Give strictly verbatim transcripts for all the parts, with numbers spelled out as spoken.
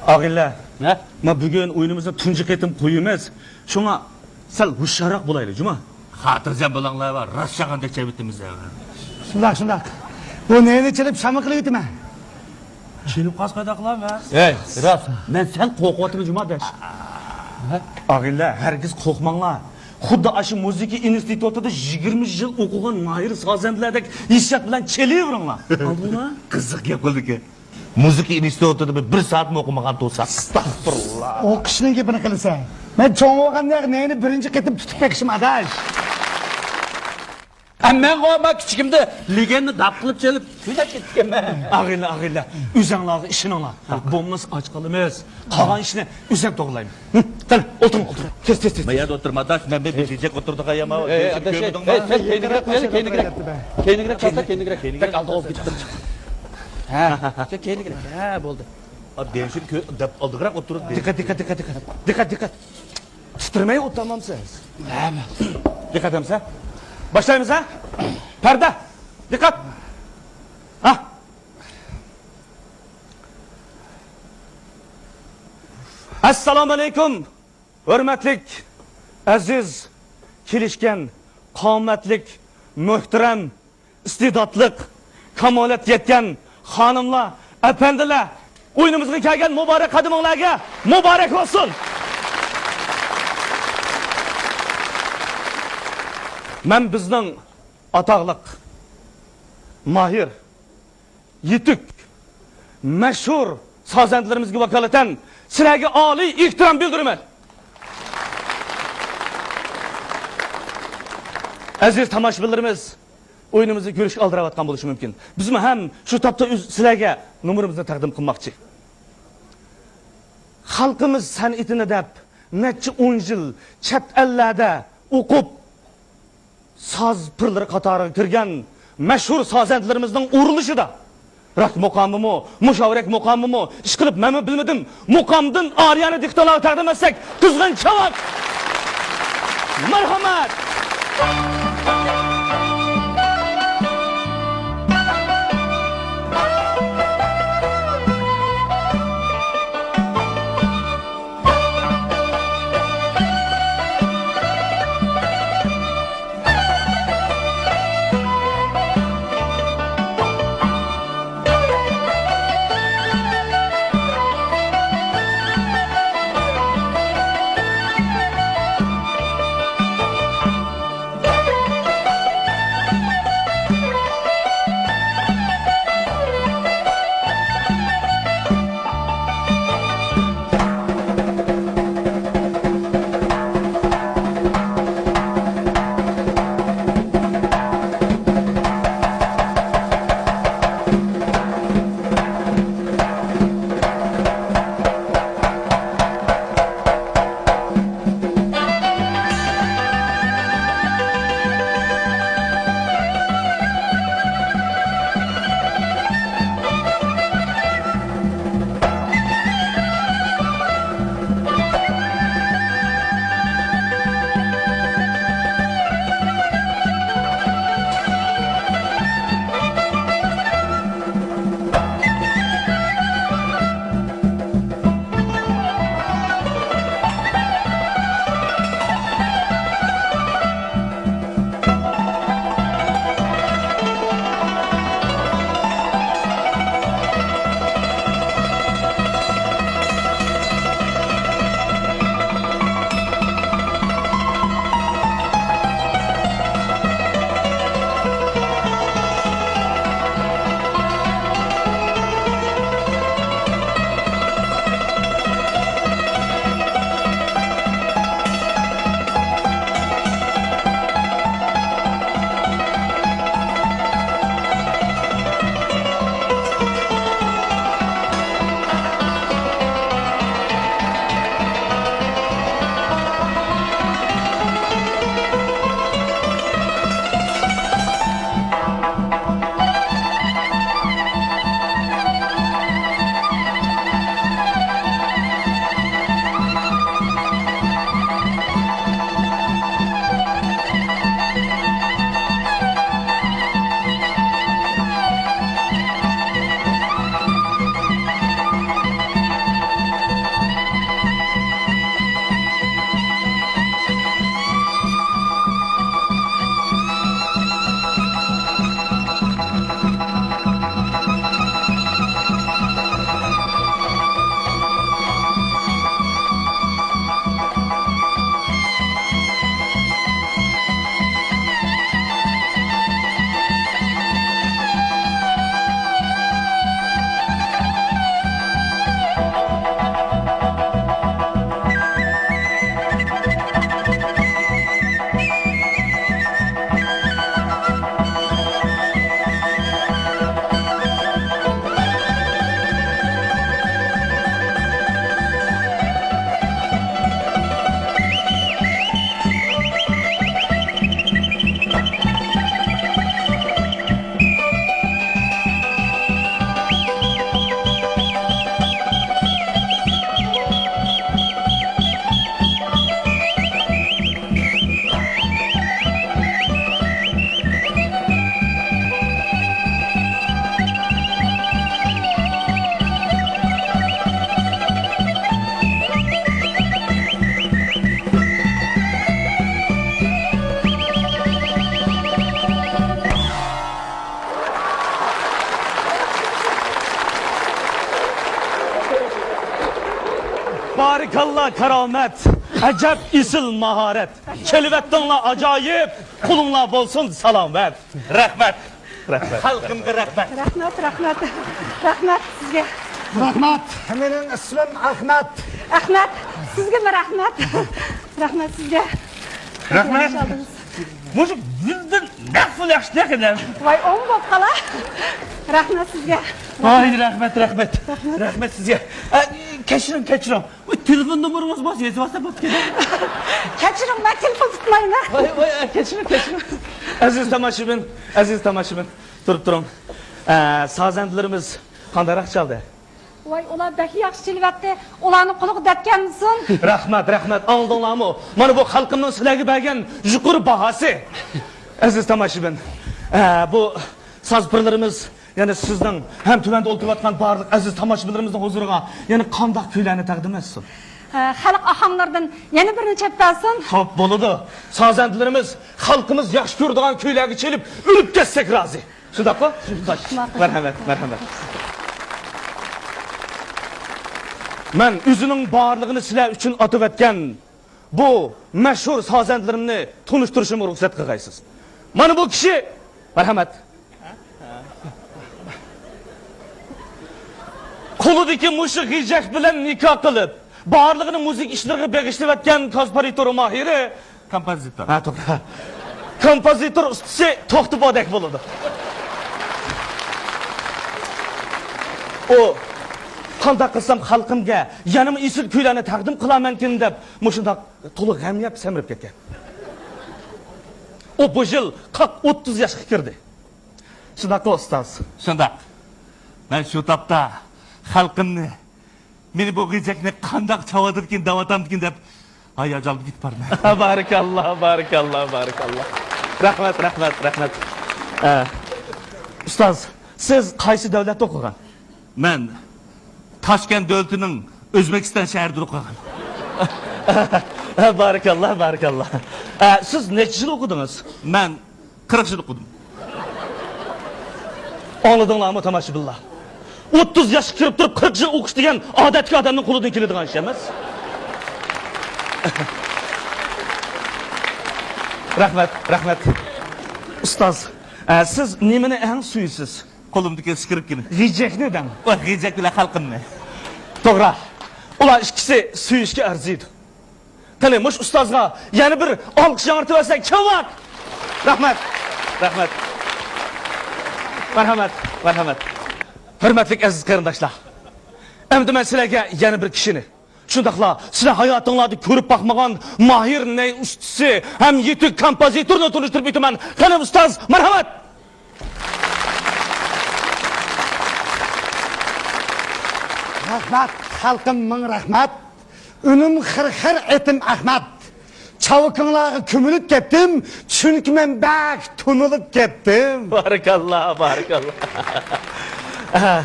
ئاغىنىلەر، ھە؟ مانا بۈگۈن ئويۇنىمىزنى تۇنجى قېتىم قويىمىز. شۇڭا سەل ھوشيارراق بولايلى، جۇما. خاتىرجەم بولۇڭلار، راست چاغاندا چېۋىتىمىز. شۇنداق، شۇنداق. بۇ نېنى چېلىپ شاما قىلىۋېتىمەن. چېلىپ قالسا قانداق قىلامەن؟ ھەي، راست. مەن سەل قورقۇۋاتىمەن، جۇما دەش. ئاغىنىلەر، ھەرگىز قورقماڭلار. خۇددى ئاشۇ مۇزىكا ئىنستىتۇتىدا يىگىرمە يىل ئوقۇغان ماھىر سازەندىلەردەك ھېسسىيات بىلەن چېلىۋېرىڭلار. ئاڭلىدىڭلار؟ قىزىق گەپ قىلدىكەن. مۇزىكا ئىنستىتۇتىدا بىر، بىر سائەتمۇ ئوقۇمىغان تۇرسا. ئەستەغپۇرۇللا. ئوقۇشنىڭ گېپىنى قىلىسەن. مەن چوڭ بولغاندا نېنى بىرىنچى قېتىم تۇتۇپ بېقىشىم، ئاداش. ئەمما مەن كىچىكىمدە لېگەننى داپ قىلىپ چېلىپ، تۈزەپ كېتىپتىكەنمەن. ئاغىنىلەر، ئاغىنىلەر، ئۆزەڭلارغا ئىشىنىڭلار. بولمىسا ئاچ قالىمىز. قالغان ئىشنى ئۆزۈم توغرىلايمەن. ھە، قېنى، ئولتۇرۇڭ، ئولتۇرۇڭ. تېز، تېز، تېز. مەن يەردە ئولتۇرما، ئاداش، مەن بىر بىرجەك ئولتۇرىدىغان يامان. ئەي، ئاداش، ئەي، سەل كەينىگىرەك، سەل كەينىگىرەك. كەينىگىرەك، كەينىگىرەك. بەك ئالدىغا ئولتۇرۇپ كېتىپتىمەن. ھە، سەل كەينىگىرەك. ھە، بولدى. دېيىشىم، دەپ ئالدىغىراق ئولتۇرۇپ. دىققەت، دىققەت، دىققەت، دىققەت. دىققەت، دىققەت. تىترىمەي ئولتۇرمامسىز؟ ھە. دىققەت ئەمسە. باشلايمىز، ھە؟ پەردە. دىققەت. ھە. ئەسسالامۇ ئەلەيكۇم، ھۆرمەتلىك، ئەزىز، كېلىشكەن، قامەتلىك، مۆھتەرەم، ئىستېداتلىق، كامالەتكە يەتكەن خانىملار، ئەپەندىلەر، ئويۇنىمىزغا كەلگەن مۇبارەك قەدىمىڭلارغا مۇبارەك بولسۇن! مەن بىزنىڭ ئاتاقلىق، ماھىر، يېتۈك، مەشھۇر سازەندىلىرىمىزگە ۋاكالىتەن سىلەرگە ئالىي ئېھتىرام بىلدۈرىمەن. ئەزىز تاماشىبىنلىرىمىز، ئويۇنىمىزنى كۆرۈشكە ئالدىراۋاتقان بولۇشى مۇمكىن. بىزمۇ ھەم شۇ تاپتا ئۆز-، سىلەرگە نومۇرىمىزنى تەقدىم قىلماقچى. خەلقىمىز سەنئىتىنى دەپ نەچچە ئون يىل چەت ئەللەردە ئوقۇپ، ساز پىرلىرى قاتارىغا كىرگەن مەشھۇر سازەندىلىرىمىزنىڭ ئورۇنلىشىدا راك مۇقامىمۇ، مۇشاۋىرەك مۇقامىمۇ، ئىشقىلىپ مەنمۇ بىلمىدىم، مۇقامدىن ئارىيانى دىقتانلارغا تەقدىم ئەتسەك، قىزغىن چاۋاك! مەرھەمەت! بارىكاللا، كارامەت! ئەجەب ئېسىل ماھارەت! كېلىۋەتتىڭلار ئاجايىپ، قولۇڭلار بولسۇن سالامەت! رەھمەت! رەھمەت! خەلقىمگە رەھمەت! رەھمەت، رەھمەت! رەھمەت سىزگە! رەھمەت! مېنىڭ ئىسمىم ئەخمەت! ئەخمەت، سىزگىمۇ رەھمەت! رەھمەت سىزگە! رەھمەت! مۇشۇ گۈلدىن نەق پۇل ياخشى تېخى. ۋاي، ئوڭ بولۇپ قالا. رەھمەت سىزگە. ۋاي، رەھمەت، رەھمەت. رەھمەت سىزگە. ئە، كەچۈرۈڭ، كەچۈرۈڭ. ۋاي، تېلېفون نومۇرىڭىز بولسا يېزىۋالسام بولىدىكەن. كەچۈرۈڭ، مەن تېلېفون تۇتمايمەن. ۋاي، ۋاي، ئە، كەچۈرۈڭ، كەچۈرۈڭ. ئەزىز تاماشىبىن، ئەزىز تاماشىبىن، تۇرۇپ تۇرۇڭ. ئە، سازەندىلىرىمىز قانداقراق چالدى؟ ۋاي، ئۇلار بەك ياخشى چېلىۋەتتى. ئۇلارنىڭ قولىغا دەرد كەلمىسۇن. رەھمەت، رەھمەت. ئاڭلىدىڭلارمۇ؟ مانا بۇ خەلقىمنىڭ سىلەرگە بەرگەن يۇقىرى باھاسى. ئەزىز تاماشىبىن، ئە، بۇ ساز پىرلىرىمىز يەنە سىزنىڭ ھەم تۆۋەندە ئولتۇرۇۋاتقان بارلىق ئەزىز تاماشىبىنلىرىمىزنىڭ ھۇزۇرىغا يەنە قانداق كۈيلەرنى تەقدىم ئەتسۇن؟ ئە، خەلق ئاھاڭلىرىدىن يەنە بىرنى چېلىپ بەرسۇن. خوپ، بولىدۇ. سازەندىلىرىمىز خەلقىمىز ياخشى كۆرىدىغان كۈيلەرگە چېلىپ ئۆلۈپ كەتسەك رازى. شۇنداققۇ؟ خوش. ماقۇل. مەرھەمەت، مەرھەمەت. مەن ئۆزىنىڭ بارلىقىنى سىلەر ئۈچۈن ئاتىۋەتكەن بۇ مەشھۇر سازەندىلىرىمنى تونۇشتۇرۇشۇمغا رۇخسەت قىلغايسىز. مانا بۇ كىشى، مەرھەمەت. قولىدىكى مۇشۇ غىجەك بىلەن نىكاھ قىلىپ، بارلىقىنى مۇزىكا ئىشلىرىغا بېغىشلىۋەتكەن كومپوزىتور ماھىرى. كومپوزىتور. ھە، توغرا. كومپوزىتور ئۇستىسى توختى بودەك بولىدۇ. ئۇ، قانداق قىلسام خەلقىمگە يەنىمۇ ئېسىل كۈيلەرنى تەقدىم قىلارمەنكىن دەپ، مۇشۇنداق تولا غەم يەپ سەمرىپ كەتكەن. ئۇ بۇ يىل قاق ئوتتۇز ياشقا كىردى. شۇنداققۇ، ئۇستاز؟ شۇنداق. مەن شۇ تاپتا خەلقىمنى، مېنى بۇ غىجەكنى قانداق چاۋادىكىن، دەۋاتامدىكىن دەپ ھاياجانلىنىپ كېتىپ بارىمەن. بارىكاللا، بارىكاللا، بارىكاللا. رەھمەت، رەھمەت، رەھمەت. ئە، ئۇستاز، سىز قايسى دۆلەتتە ئوقۇغان؟ مەن تاشكەنت دۆلىتىنىڭ ئۆزبېكىستان شەھىرىدە ئوقۇغان. بارىكاللا، بارىكاللا. ئە، سىز نەچچە يىل ئوقۇدىڭىز؟ مەن قىرىق يىل ئوقۇدۇم. ئاڭلىدىڭلارمۇ، تاماشىبىنلار؟ ئوتتۇز ياشقا كىرىپ تۇرۇپ، قىرىق يىل ئوقۇش دېگەن ئادەتتىكى ئادەمنىڭ قولىدىن كېلىدىغان ئىش ئەمەس. رەھمەت، رەھمەت. ئۇستاز، ئە، سىز نېمىنى ئەڭ سۆيىسىز؟ قولۇمدىكى سكرىپكىنى. غىجەكنى دەڭ. ۋاي، غىجەك بىلەن خەلقىمنى. توغرا. ئۇلار ئىككىسى سۆيۈشكە ئەرزىيدۇ. قېنى، مۇشۇ ئۇستازغا يەنە بىر ئالقىش ياڭرىتىۋەرسەك، چاۋاك! رەھمەت! رەھمەت! مەرھەمەت! مەرھەمەت! ھۆرمەتلىك ئەزىز قېرىنداشلار! ئەمدى مەن سىلەرگە يەنە بىر كىشىنى، شۇنداقلا سىلەر ھاياتىڭلاردا كۆرۈپ باقمىغان ماھىر نەي ئۇستىسى ھەم يېتىك كومپوزىتورنى تونۇشتۇرۇپ ئۆتىمەن. قېنى، ئۇستاز، مەرھەمەت! رەھمەت، خەلقىم، مىڭ رەھمەت. ئۈنۈم خىر-خىر، ئېتىم ئەخمەت. چاۋىكىڭلارغا كۆمۈلۈپ كەتتىم، چۈنكى مەن بەك تونۇلۇپ كەتتىم. بارىكاللا، بارىكاللا. ئە،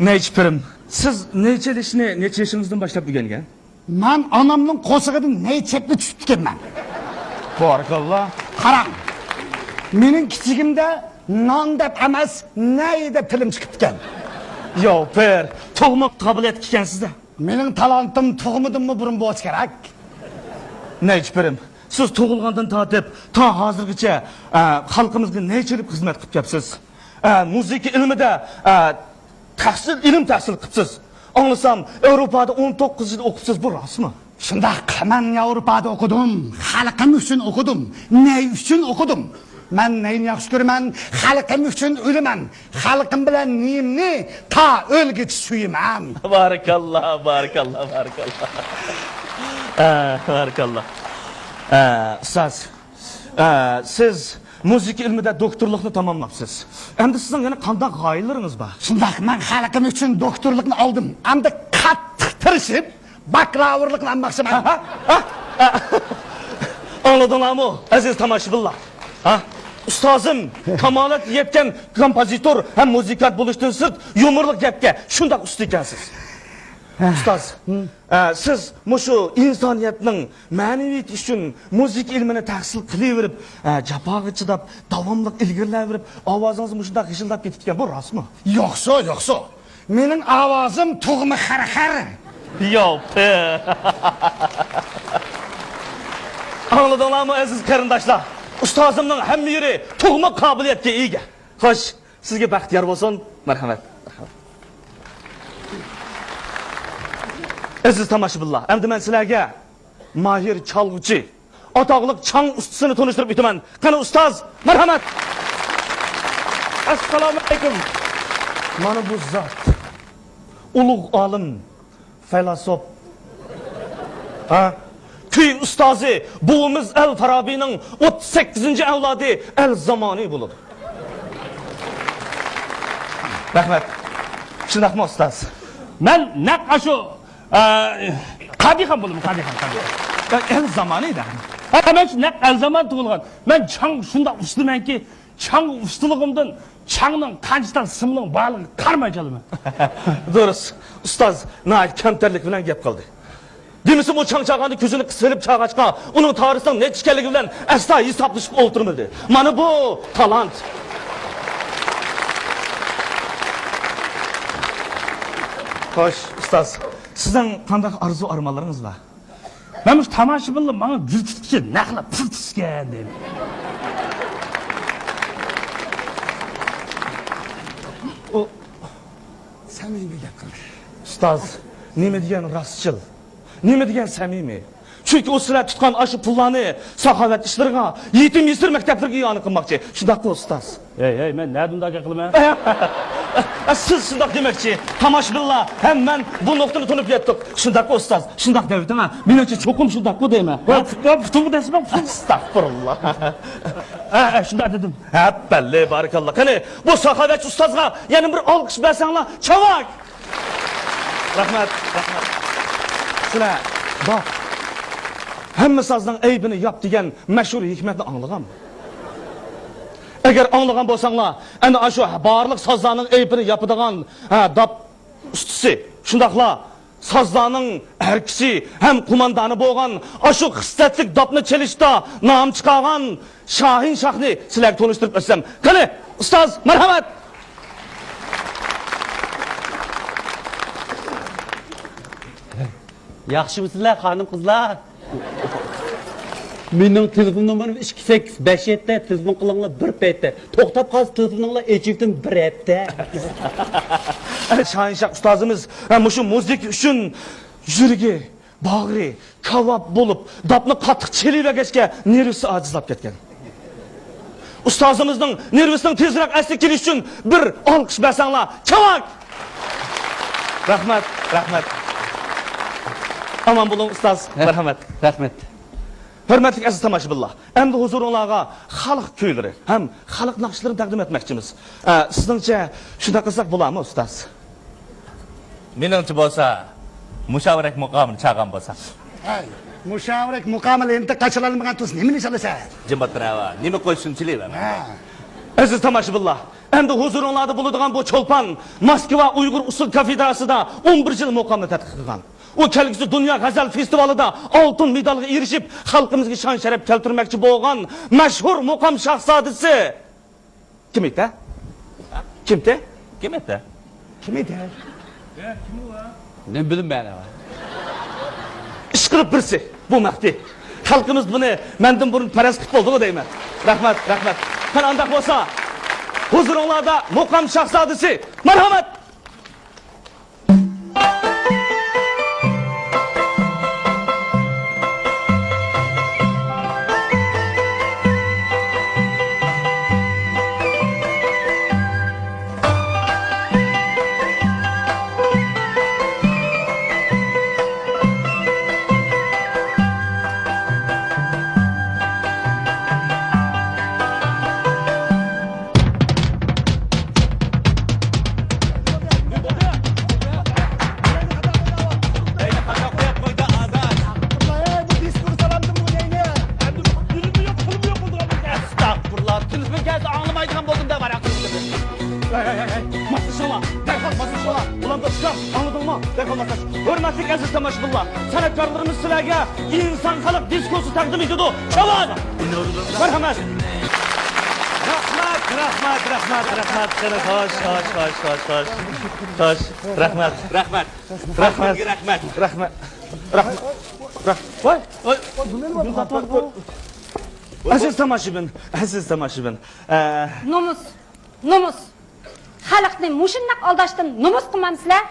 نەيچە پىرىم، سىز نەي چېلىشنى نەچچە يېشىڭىزدىن باشلاپ ئۆگەنگەن؟ مەن ئانامنىڭ قورسىقىدا نەي چەكلىك چۈشۈپتىكەنمەن. بارىكاللا. قاراڭ، مېنىڭ كىچىكىمدە نان دەپ ئەمەس، نەي دەپ تىلىم چىقىپتىكەن. ياۋ، پىر، تۇغما قابىلىيەتلىك ئىكەنسىز-دە. مېنىڭ تالانتىم تۇغمىدىنمۇ بۇرۇن بولسا كېرەك. نەيچە پىرىم، سىز تۇغۇلغاندىن تارتىپ تا ھازىرغىچە، ئە، خەلقىمىزگە نەي چېلىپ خىزمەت قىلىپ كەپسىز. ئە، مۇزىكا ئىلمىدا، ئە، تەھسىل، ئىلىم تەھسىل قىپسىز. ئاڭلىسام، ئاۋروپادا ئون توققۇز يىل ئوقۇپسىز، بۇ راستمۇ؟ شۇنداق، مەن ياۋروپادا ئوقۇدۇم، خەلقىم ئۈچۈن ئوقۇدۇم، نەي ئۈچۈن ئوقۇدۇم. مەن نەينى ياخشى كۆرىمەن، خەلقىم ئۈچۈن ئۆلىمەن. خەلقىم بىلەن نېيىمنى تا ئۆلگۈچە سۆيىمەن. بارىكاللا، بارىكاللا، بارىكاللا. ئە، بارىكاللا. ئە، ئۇستاز، ئە، سىز مۇزىكا ئىلمىدە دوكتورلۇقنى تاماملاپسىز. ئەمدى سىزنىڭ يەنە قانداق غايىلىرىڭىز بار؟ شۇنداق، مەن خەلقىم ئۈچۈن دوكتورلۇقنى ئالدىم. ئەمدى قاتتىق تىرىشىپ، باكلاۋۇرلۇقنى ئالماقچىمەن. ھە؟ ھە؟ ھە؟ ئاڭلىدىڭلارمۇ، ئەزىز تاماشىبىنلار؟ ھە؟ ئۇستازىم كامالەتكە يەتكەن كومپوزىتور ھەم مۇزىكانت بولۇشتىن سىرت، يۇمۇرلۇق گەپكە شۇنداق ئۇستا ئىكەنسىز. ئۇستاز، ئە، سىز مۇشۇ ئىنسانىيەتنىڭ مەنىۋىيىتى ئۈچۈن مۇزىكا ئىلمىنى تەھسىل قىلىۋېرىپ، ئە، جاپاغا چىداپ، داۋاملىق ئىلگىرىلەۋېرىپ، ئاۋازىڭىز مۇشۇنداق غىژىلداپ كېتىپتىكەن، بۇ راستمۇ؟ يوقسۇ، يوقسۇ. مېنىڭ ئاۋازىم تۇغما خەرخەر. ياۋ، پى. ئاڭلىدىڭلارمۇ، ئەزىز قېرىنداشلار؟ ئۇستازىمنىڭ ھەممە يېرى تۇغما قابىلىيەتكە ئىگە. خوش، سىزگە بەخت يار بولسۇن. مەرھەمەت. ئەزىز تاماشىبىنلار، ئەمدى مەن سىلەرگە ماھىر چالغۇچى، ئاتاقلىق چاڭ ئۇستىسىنى تونۇشتۇرۇپ ئۆتىمەن. قېنى، ئۇستاز، مەرھەمەت! ئەسسالامۇئەلەيكۇم! مانا بۇ زات، ئۇلۇغ ئالىم، فەيلاسوپ. ھە؟ كۈي ئۇستازى، بوۋىمىز ئەل فارابىنىڭ ئوتتۇز سەككىزىنچى ئەۋلادى ئەل زامانى بولىدۇ. رەھمەت. شۇنداقمۇ، ئۇستاز؟ مەن نەق ئاشۇ، ئە، قادىخان بولىمەن، قادىخان، قادىخان. ئە، ئەل زامانى دە. ھە، مەن شۇ نەق ئەل زامان تۇغۇلغان. مەن چاڭ شۇنداق ئۇستىمەنكى، چاڭ ئۇستىلىقىمدىن چاڭنىڭ قانچە تال سىمنىڭ بارلىقىغا قارىماي چالىمەن. دۇرۇس، ئۇستاز ناھايىتى كەمتەرلىك بىلەن گەپ قىلدى. دېمىسىمۇ، چاڭ چاغاندا كۆزىنى قىسىۋېلىپ چاغاچقا، ئۇنىڭ تارىسىنىڭ نەچچە ئىكەنلىكى بىلەن ئەسلا ھېسابلىشىپ ئولتۇرمىدى. مانا بۇ تالانت. خوش، ئۇستاز، سىزنىڭ قانداق ئارزۇ-ئارمانلىرىڭىز بار؟ مەن مۇشۇ تاماشىبىنلار ماڭا گۈل تۇتقۇچە نەقلا پۇل تۇتسىكەن دەيمەن. ئۇ سەمىمىي گەپ قىلدى. ئۇستاز، نېمە دېگەن راستچىل، نېمە دېگەن سەمىمىي. چۈنكى ئۇ سىلەر تۇتقان ئاشۇ پۇللارنى ساخاۋەت ئىشلىرىغا، يېتىم يېسىر مەكتەپلىرىگە ئىئانە قىلماقچى. شۇنداققۇ، ئۇستاز؟ ھەي، ھەي، مەن نەدە ئۇنداق گەپ قىلىمەن؟ ئە، سىز شۇنداق دېمەكچى. تاماشىبىنلار ھەم مەن بۇ نۇقتىنى تونۇپ يەتتۇق. شۇنداققۇ، ئۇستاز؟ شۇنداق دەۋېتىڭ ھە. مېنىڭچە چوقۇم شۇنداققۇ دەيمەن. ھە؟ پۇتۇڭغا دەسمە. ئەستەغپۇرۇللا. ھە، ھە، شۇنداق دېدىم. ھە، بەللى، بارىكاللا. قېنى، بۇ ساخاۋەتچى ئۇستازغا يەنە بىر ئالقىش بەرسەڭلار، چاۋاك! رەھمەت، رەھمەت. سىلەر، باق، ھەممە سازنىڭ ئەيىبىنى ياپ دېگەن مەشھۇر ھېكمەتنى ئاڭلىغانمۇ؟ ئەگەر ئاڭلىغان بولساڭلار، ئەنە ئاشۇ بارلىق سازلارنىڭ ئەيىبىنى ياپىدىغان، ھە، داپ ئۇستىسى، شۇنداقلا سازلارنىڭ ئەركىسى ھەم قوماندانى بولغان ئاشۇ خىسلەتلىك داپنى چېلىشتا نام چىقارغان شاھىن شاھنى سىلەرگە تونۇشتۇرۇپ ئۆتسەم. قېنى، ئۇستاز، مەرھەمەت! ياخشىمۇسىلەر، خانىم-قىزلار؟ مېنىڭ تېلېفون نومۇرۇم ئىككى سەككىز بەش يەتتە، تېلېفون قىلىڭلار بىر پەيتتە. توختاپ قالسا تېلېفونۇڭلار ئېچىۋېتىم بىر ھەپتە. شاھىنشاھ ئۇستازىمىز، ھە، مۇشۇ مۇزىكا ئۈچۈن يۈرىكى، باغرى كاۋاپ بولۇپ، داپنى قاتتىق چېلىۋەرگەچكە، نېرۋىسى ئاجىزلاپ كەتكەن. ئۇستازىمىزنىڭ نېرۋىسىنىڭ تېزرەك ئەسلىگە كېلىشى ئۈچۈن بىر ئالقىش بەرسەڭلار، چاۋاك! رەھمەت، رەھمەت. ئامان بولۇڭ، ئۇستاز. ھە، مەرھەمەت. رەھمەت. ھۆرمەتلىك ئەزىز تاماشىبىنلار، ئەمدى ھۇزۇرۇڭلارغا خەلق كۈيلىرى ھەم خەلق ناخشىلىرىنى تەقدىم ئەتمەكچىمىز. ئە، سىزنىڭچە شۇنداق قىلساق بولارمۇ، ئۇستاز؟ مېنىڭچە بولسا، مۇشاۋىرەك مۇقامىنى چالغان بولساق. ھەي، مۇشاۋىرەك مۇقامى لېنتا قاچىلانمىغان تۇرسا نېمىنى چالىسەن؟ جىم ئولتۇر ھاۋا، نېمە قويسۇن چېلىۋەرمەن. ھە. ئەزىز تاماشىبىنلار، ئەمدى ھۇزۇرۇڭلاردا بولىدىغان بۇ چولپان ماسكۋا ئۇيغۇر ئۇسسۇل كافېدراسىدا ئون بىر يىل مۇقامنى تەتقىق قىلغان. ئۇ كەلگۈسى دۇنيا غەزەل فېستىۋالىدا ئالتۇن مېدالغا ئېرىشىپ، خەلقىمىزگە شان-شەرەپ كەلتۈرمەكچى بولغان مەشھۇر مۇقام شاھزادىسى. كىم ئىدى؟ كىم ئىدى؟ كىم ئىدى؟ كىم ئىدى؟ نېمە بىلىم مەن؟ ئىشقىلىپ بىرسى، بۇ مەختى. خەلقىمىز بۇنى مەندىن بۇرۇن پەرەز قىلىپ بولدىغۇ دەيمەن. رەھمەت، رەھمەت. قېنى ئانداق بولسا، ھۇزۇرۇڭلاردا مۇقام شاھزادىسى، مەرھەمەت! ئەستەغپۇرۇللا، تېلېفون كەلسە ئاڭلىمايدىغان بولدۇم دە، ۋاراق. ھەي، ھەي، ھەي، ھەي، ماسلىشىڭلار، دەرھال ماسلىشىڭلار. ئۇلارنى تۇتۇپ، ئاڭلىدىڭمۇ؟ دەرھال ماسلاش. ھۆرمەتلىك ئەزىز تاماشىبىنلار، سەنئەتكارلىرىمىز سىلەرگە ئىنسان خەلق دىسكوسى تەقدىم ئېتىدۇ. چاۋاك! مەرھەمەت! رەھمەت! رەھمەت، رەھمەت، رەھمەت. قېنى، خوش، خوش، خوش، خوش، خوش. خوش، رەھمەت. رەھمەت. رەھمەت. رەھمەت. رەھمەت. رەھمەت. رەھ-، ۋاي. ئەزىز تاماشىبىن، ئەزىز تاماشىبىن. ئە، نومۇس، نومۇس. خەلقنى مۇشۇنداق ئالداشتىن نومۇس قىلمامسىلەر؟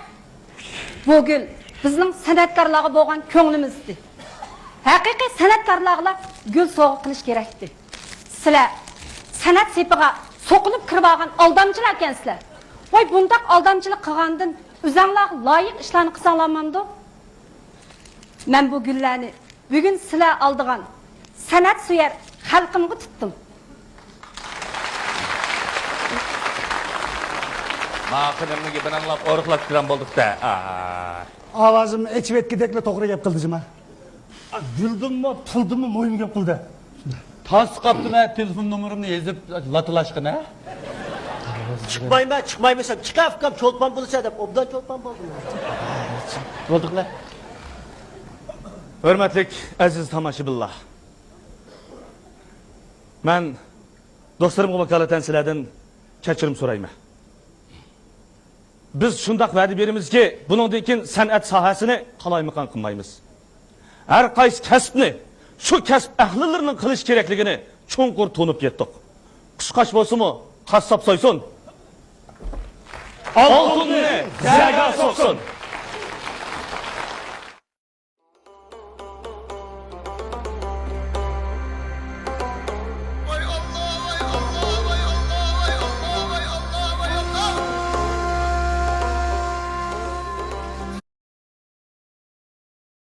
بۇ گۈل بىزنىڭ سەنئەتكارلارغا بولغان كۆڭلىمىزدى. ھەقىقىي سەنئەتكارلارغىلا گۈل سوۋغا قىلىش كېرەكتى. سىلەر سەنئەت سېپىغا سوقۇلۇپ كىرىۋالغان ئالدامچىلار ئىكەنسىلەر. ۋاي، بۇنداق ئالدامچىلىق قىلغاندىن ئۆزەڭلارغا لايىق ئىشلارنى قىلساڭلارمامدۇ؟ مەن بۇ گۈللەرنى بۈگۈن سىلەر ئالىدىغان سەنئەت سۆيەر خەلقىمگە تۇتتۇم. ماقۇلۇمنىڭ گېپىنى ئاڭلاپ ئورۇقلاپ كىرەم بولدۇق-دە. ئاي. ئاۋازىم ئېچىۋەتكۈدەكلا توغرا گەپ قىلدى جۇما. گۈلدىنمۇ، پۇلدىنمۇ مۇھىم گەپ قىلدى. تاس قاپتىمە، تېلېفون نومۇرۇمنى يېزىپ لاتىلاشقىن، ھە؟ چىقمايمەن، چىقمايمەن دېسەم، چىق ئۇكام، چولپان بولىسەن دەپ، ئوبدان چولپان بولدۇم. بولدۇقلا. ھۆرمەتلىك ئەزىز تاماشىبىنلار. مەن دوستلىرىمغا ۋاكالىتەن سىلەردىن كەچۈرۈم سورايمەن. بىز شۇنداق ۋەدە بېرىمىزكى، بۇنىڭدىن كېيىن سەنئەت ساھەسىنى قالايمىقان قىلمايمىز. ھەر قايسى كەسىپنى شۇ كەسىپ ئەھلىلىرىنىڭ قىلىشى كېرەكلىكىنى چوڭقۇر تونۇپ يەتتۇق. قۇشقاچ بولسىمۇ، قاسساپ سويسۇن. ئالتۇننى زەگا سوقسۇن.